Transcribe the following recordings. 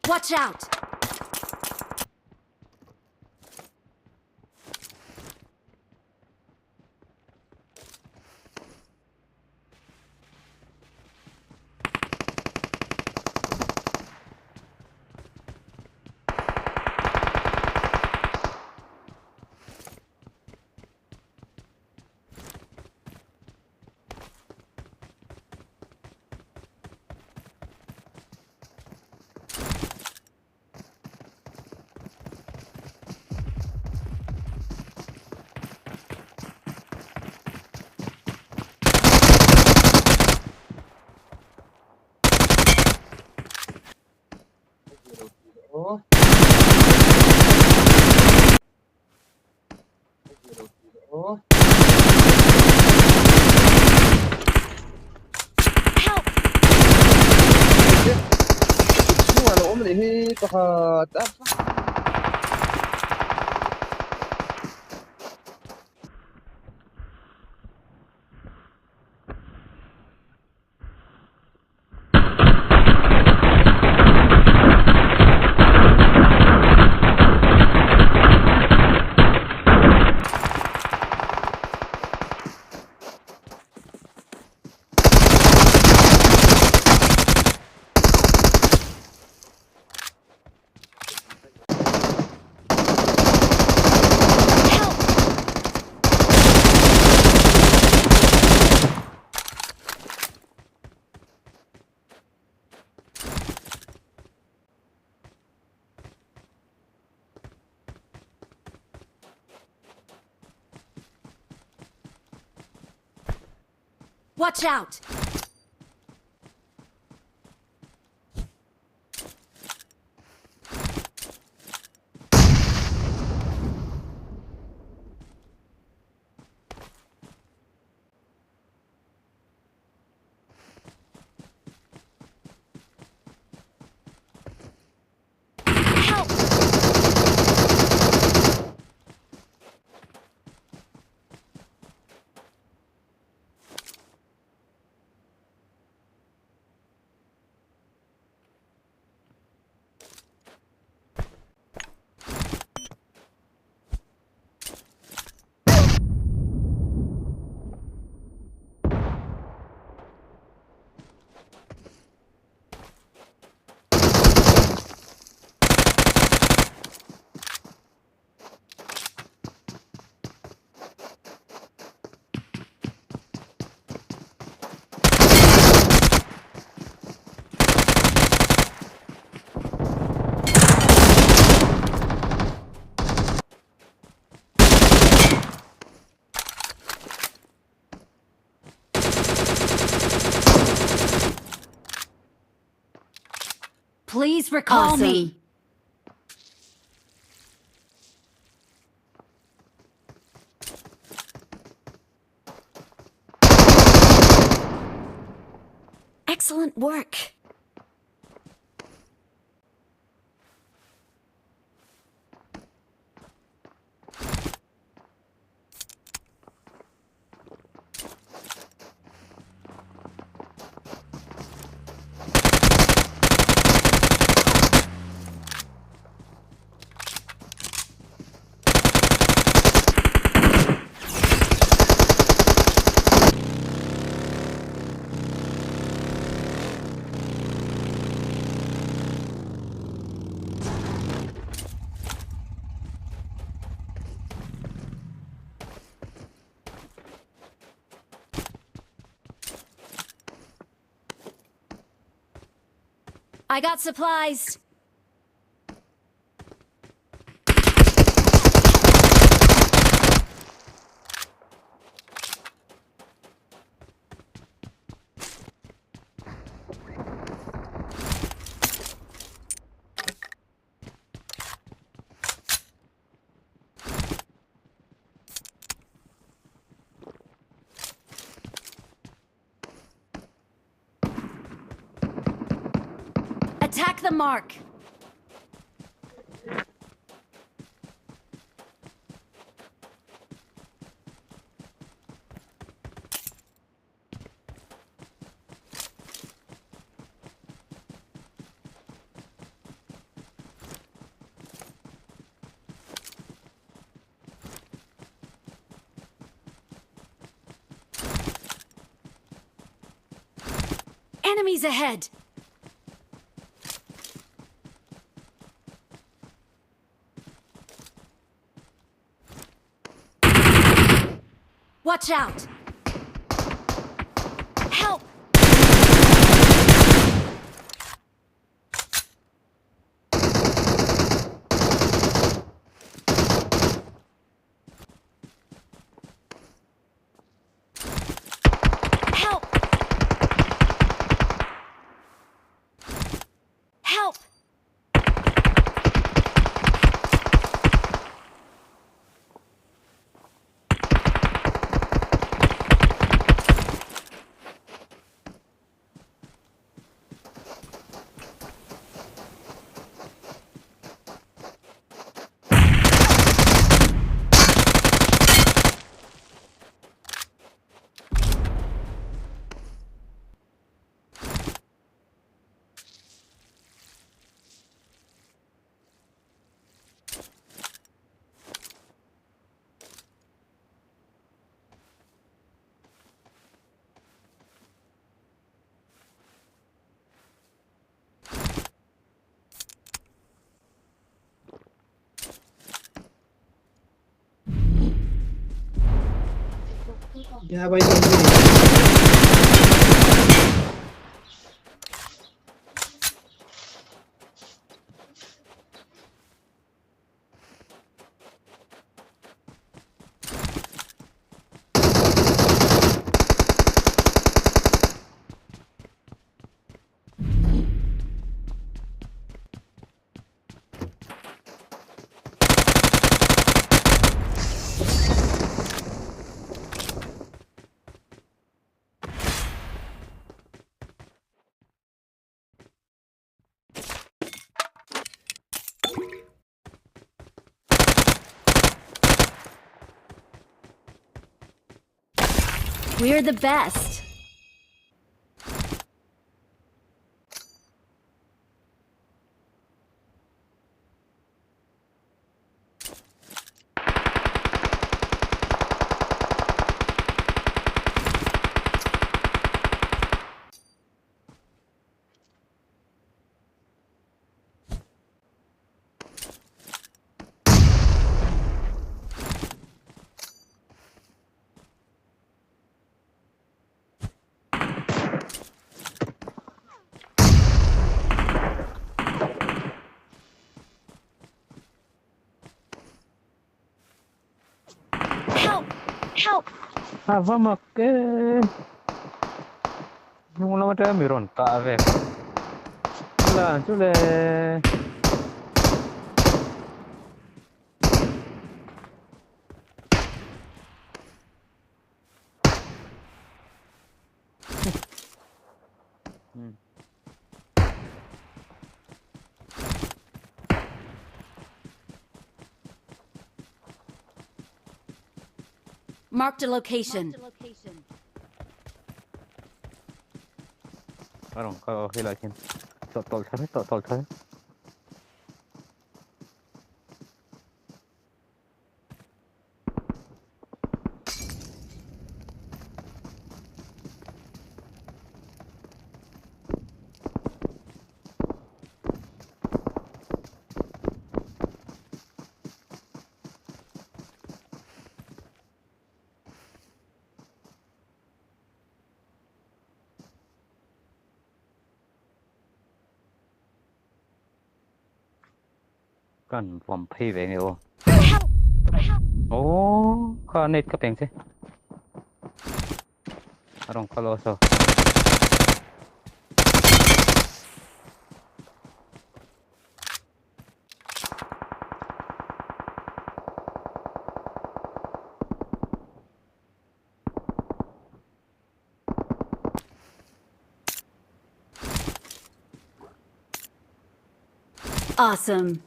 Watch out! Help! Chhungah lo awm leh hi pakhat a. Help! Watch out! Help! Please recall Awesome. me. Excellent work. I got supplies. Attack the mark. Enemies ahead! Watch out! Help! Help! Help! क्या भाई समझे? We're the best. Help! Help! A va mak e. Hnung lam atanga mi rawn kah ve. Chula chu le. Marked a location. A rawn kal aw helaiah hian tawlh tawlh thla vek tawlh tawlh thla vek. Kan vawm phei ve nge aw. Aw kha net ka peng che. A rawn kal aw saw. Awesome.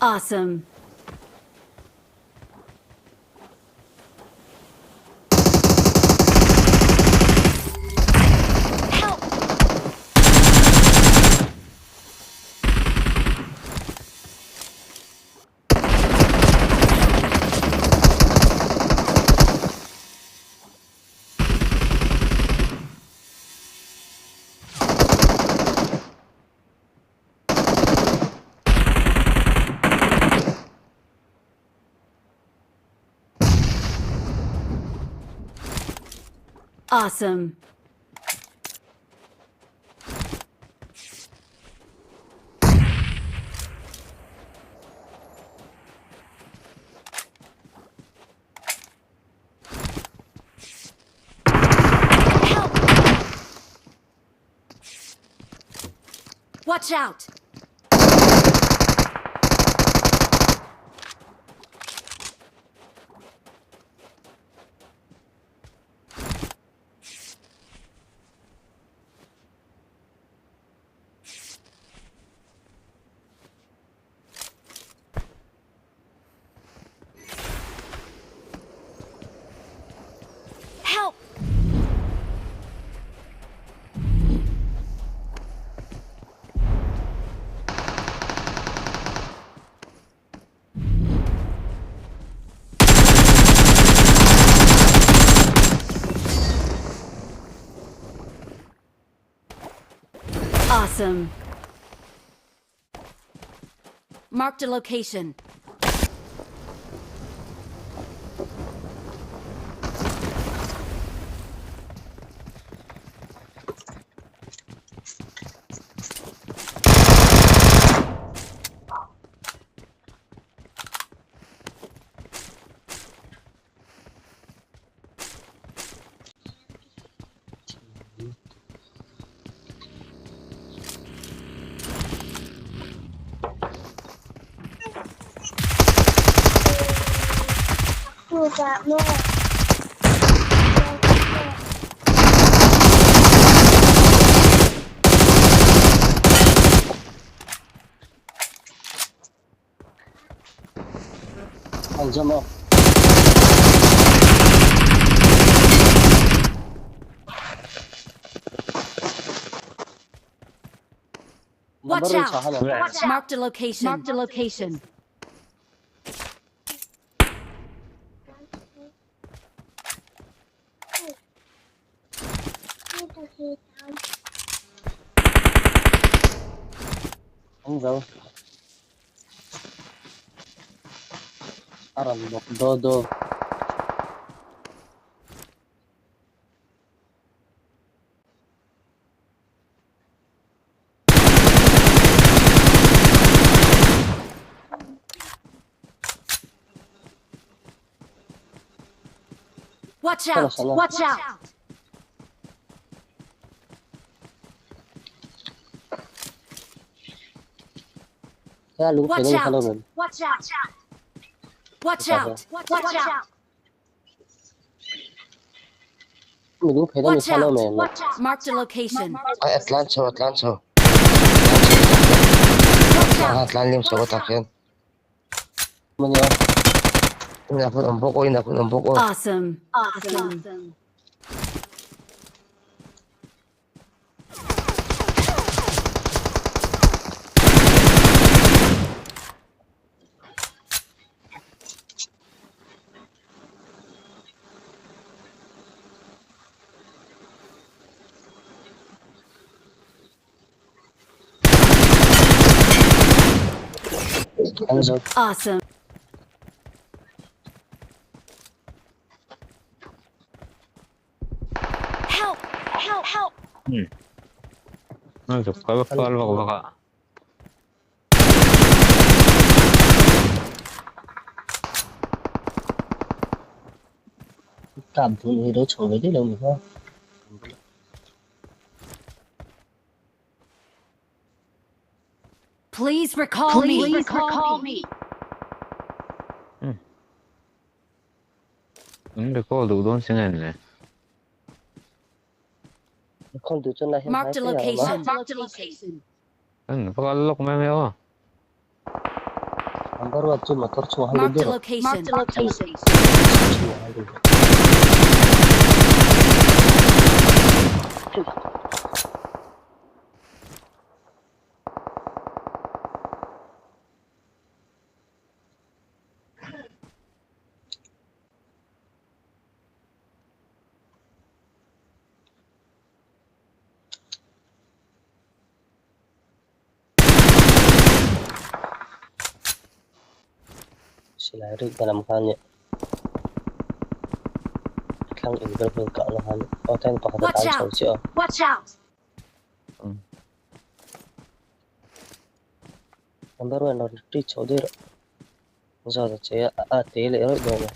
Awesome. Help! Awesome. Help! Watch out! Help! Awesome. Marked a location. Alacağım al. Watch Number out! tha hala. Marked a location. Marked a location. An zo. Aran bawk do do. Watch out! Hala, hala. Watch out! Kaya lung Watch phe out! hello men. Watch out! Watch out! Watch out! Mi lung phe mi Watch hello out! men. Watch out! Marked a location. Ai a tlan chho a tlan chho. Watch A out! tlan lim chho tak hian. Mani a. Ina phun awm bawk aw ina phun awm bawk aw. Awesome. Awesome. An zo. Awesome. Help! Help! Help! Nó chụp cái bắp vào vào ạ. Cảm thụ hi do chho ve de lo mi ha. Please recall me. Please recall me. Đúng được có đủ đón sinh này. Con du chon la hen Marked a hai te a ma. location. Marked a location. Ừ, có lúc mấy mấy ô. Number wa chu motor chu han Marked de a ro. location. Marked a location. Chu han de. Silai rik dalam khan ni. Thlang in vel hmun kahna khan aw tan pakhat a Watch tan chho out! chiah a. Watch out! Number one rawn retreat chho daih rawh. Zat a che a, a te leh rawih dawn a.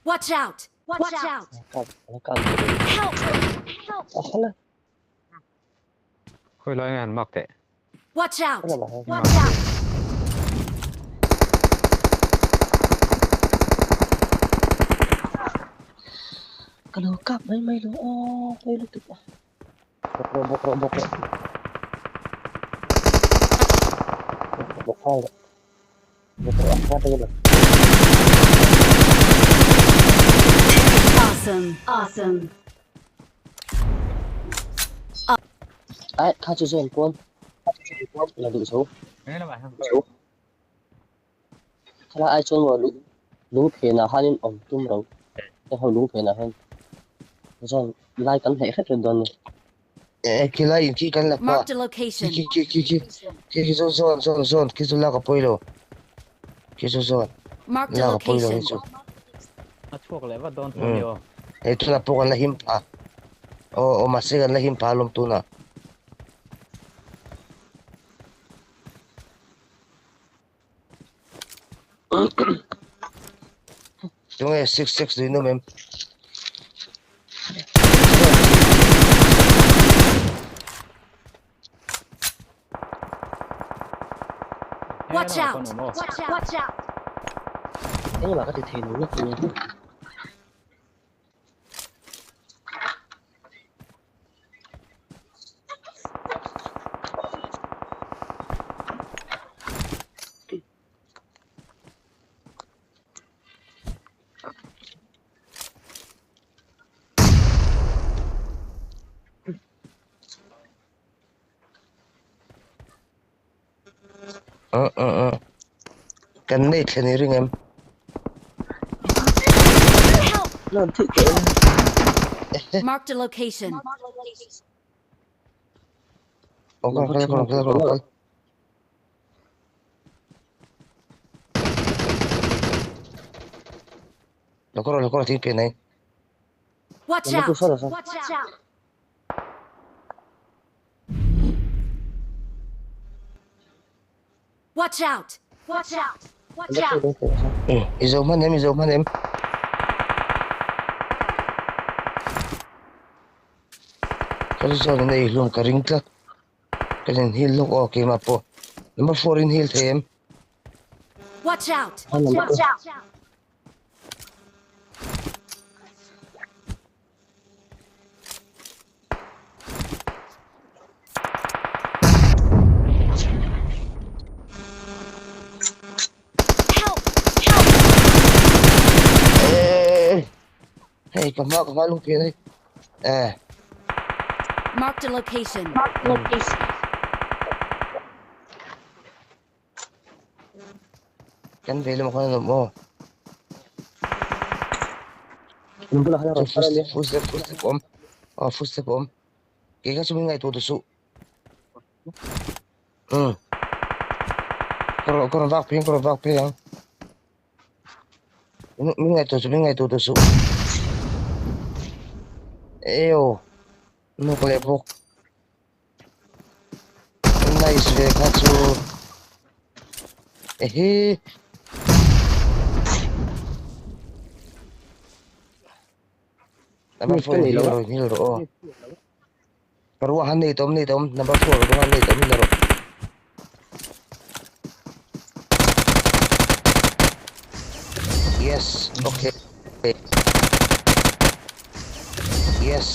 Watch out! Watch out! Help! Help! Khawi lai nge han mark teh? Watch out! Watch out! Ka lo kap mai mai lo aw pawi lutuk a. Bawk rawh bawk rawh bawk rawh. Bawk nghal rawh. Bawk rawh a hma deuh lo. Awesome! Awesome! Ai kha chu zawn pawn la duh zo. Khala ai chuan maw lung phenah khanin awm tum ro. Heng ho lung phenah hian zawn lai kan hnaih hret hret dawn ni. Eh khilai in khi kan la pa. Marked a location. Khi khi khi khi khi khi chu zawn zawn zawn khi chu lak a pawi lo. Khi chu zawn Marked a lak a pawi lo location. hi chu. A chhuak leh vat dawn tho ni aw. Hei tunah pawh kan la him pha. Aw aw mahse kan la him pha alawm tunah. Tunge 6 6 duin awm em? Watch out! Watch out! Watch out! Engmah ka ti thei lo ngawt mai. Uh uh uh. Kan nei thlen i ring em? Help! Nan thih teh. Marked a location. Aw kal kal kal kal kal kal. Lokoro lokoro thing pe nei. Watch Number out! two sawt Watch out! Watch out! Watch out! Watch out! I zo hman em i zo hman em. Ka chu chuan in ei hlum ka ring tlat. Ka in heal lawk aw keimah pawh. Number four in heal thei em. Watch out! Watch out! Help! Help! Ê Hei ka hma ka hma lung pian hei. Eh. Marked a location. Marked a location. Kan ve lamah khan an awm aw. In bulah khan a rawn kal a nia. Footstep footstep awm. Aw footstep awm. Kei kha chu min ngaihtuah duh suh. Umm. Ka rawn ka rawn vak phei ang ka rawn vak phei ang. Min ngaihtuah suh min ngaihtuah duh suh. Eo. Nuk leh bawk. Nice ve kha chu. Ehe. Number 4 in heal rawh in heal rawh aw. Ka ruah han nei tawm nei tawm number 4 ruah han nei tawm in rawh. Yes, okay. Yes.